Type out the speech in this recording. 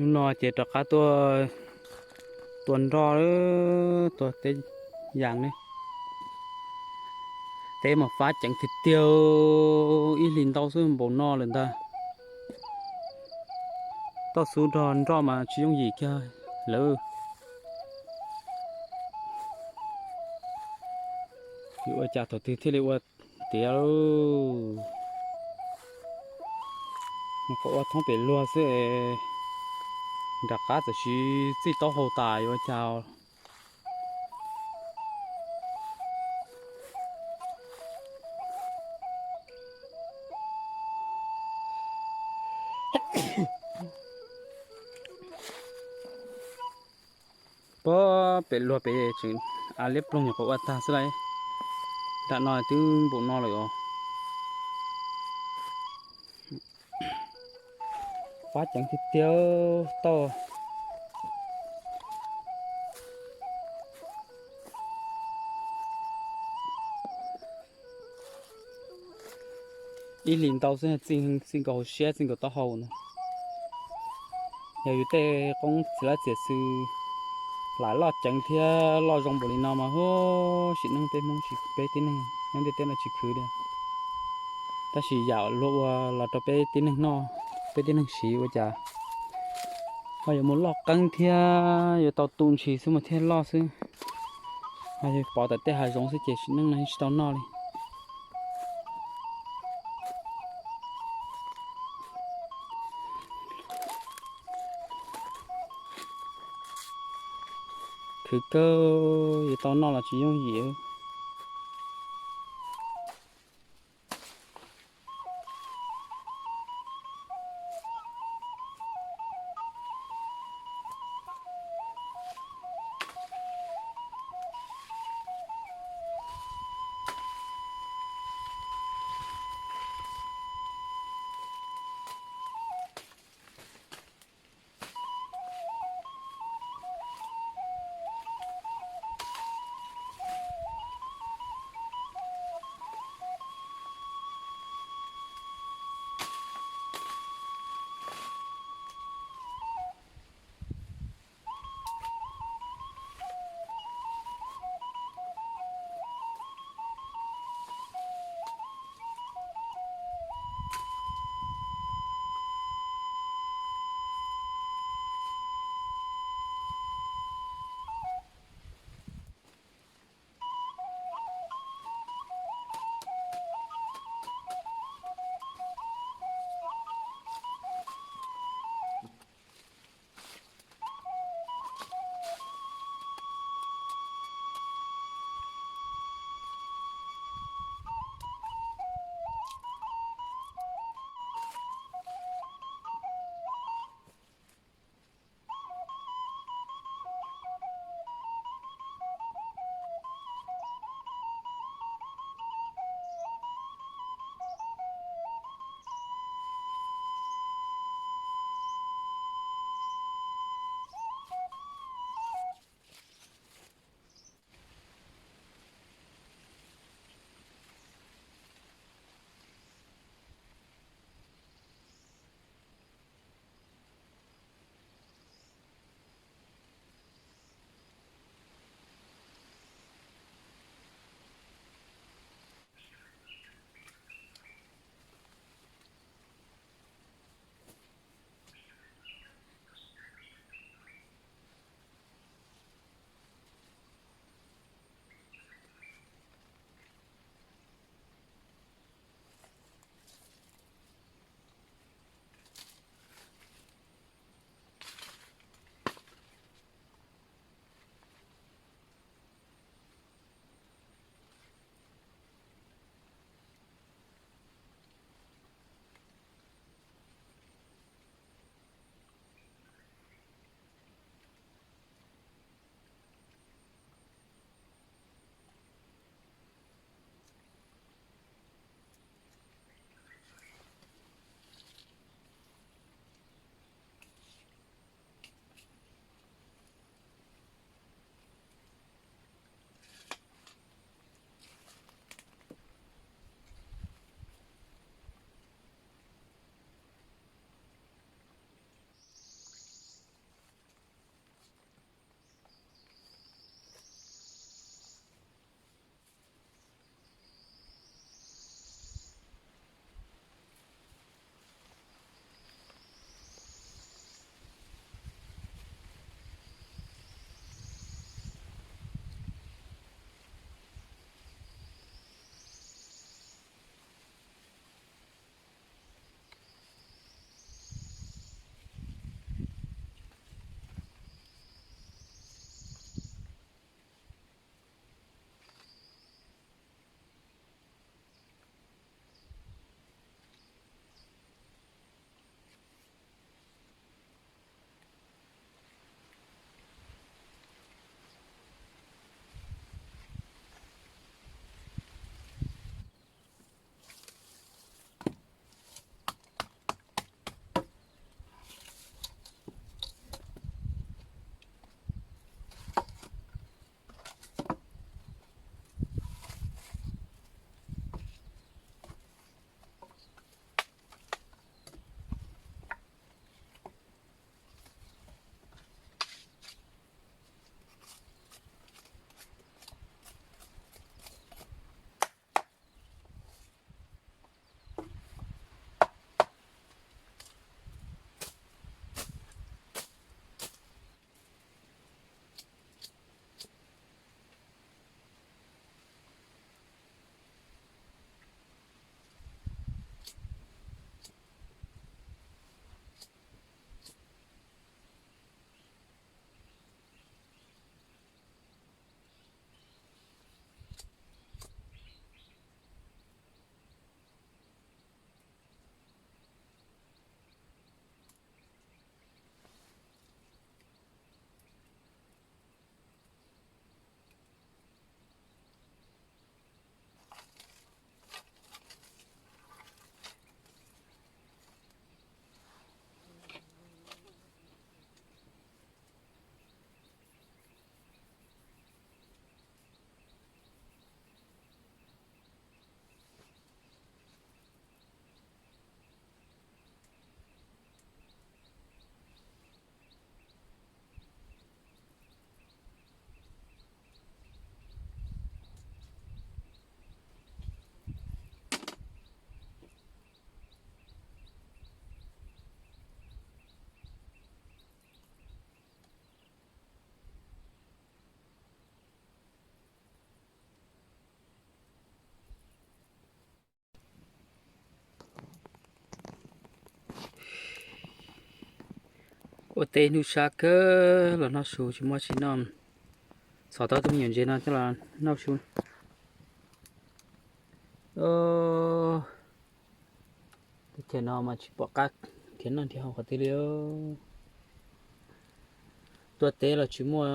Hnub no ces rov qab tuaj tua nroj, tua teb yas ne. Teb mas fab ceev tiag tiag, ib hlis ntau xwb npaum no lawm ntag. Toj xub nrog nroj mas tsis yooj yim kiag lawm. Yuav ua cas thaum twg thiaj li ua tiav? Mus kom ua thoob pem luag xwb, nram qab txawm siv txij taub hau tas yuav ua cas. Puag pem luag pem tseem av liab ploog nyuam qhuav ua tag xwb lauj. Nram no twb npaum no lawm os. Fab ceev tiag tiag toj. Ib hlis ntau xwb txij nkaus hauv siab txij nkaus taub hau no. Yog yus tej qoob txiv lab txiav xwb lam loj ceev thiab loj zoo npaum li no mas huv, sim neej peb Hmoob tsis, peb tib neeg nyob ntiaj teb no tsis khwv li. Tab sis yam luag ua los rau peb tib neeg noj, peb tib neeg siv ua cas ho yuav mus loj qeeb thiab yuav tau tu ntshis xwb mas thiaj loj xwb. Ho yog pov tawm tej hav zoov xwb ces sim neej no yeej tsis tau noj li. Khwv kawg, yuav tau noj los tsis yooj yim. Ua teb hnub sab kawg los noj su tsis muaj tsis noj. Xov tob tus me nyuam ntses no coj los noj su. Teb chaws no mas tsis pom qab khiav noj nrhiav haus qhov twg li. Tuaj teb los tsis muaj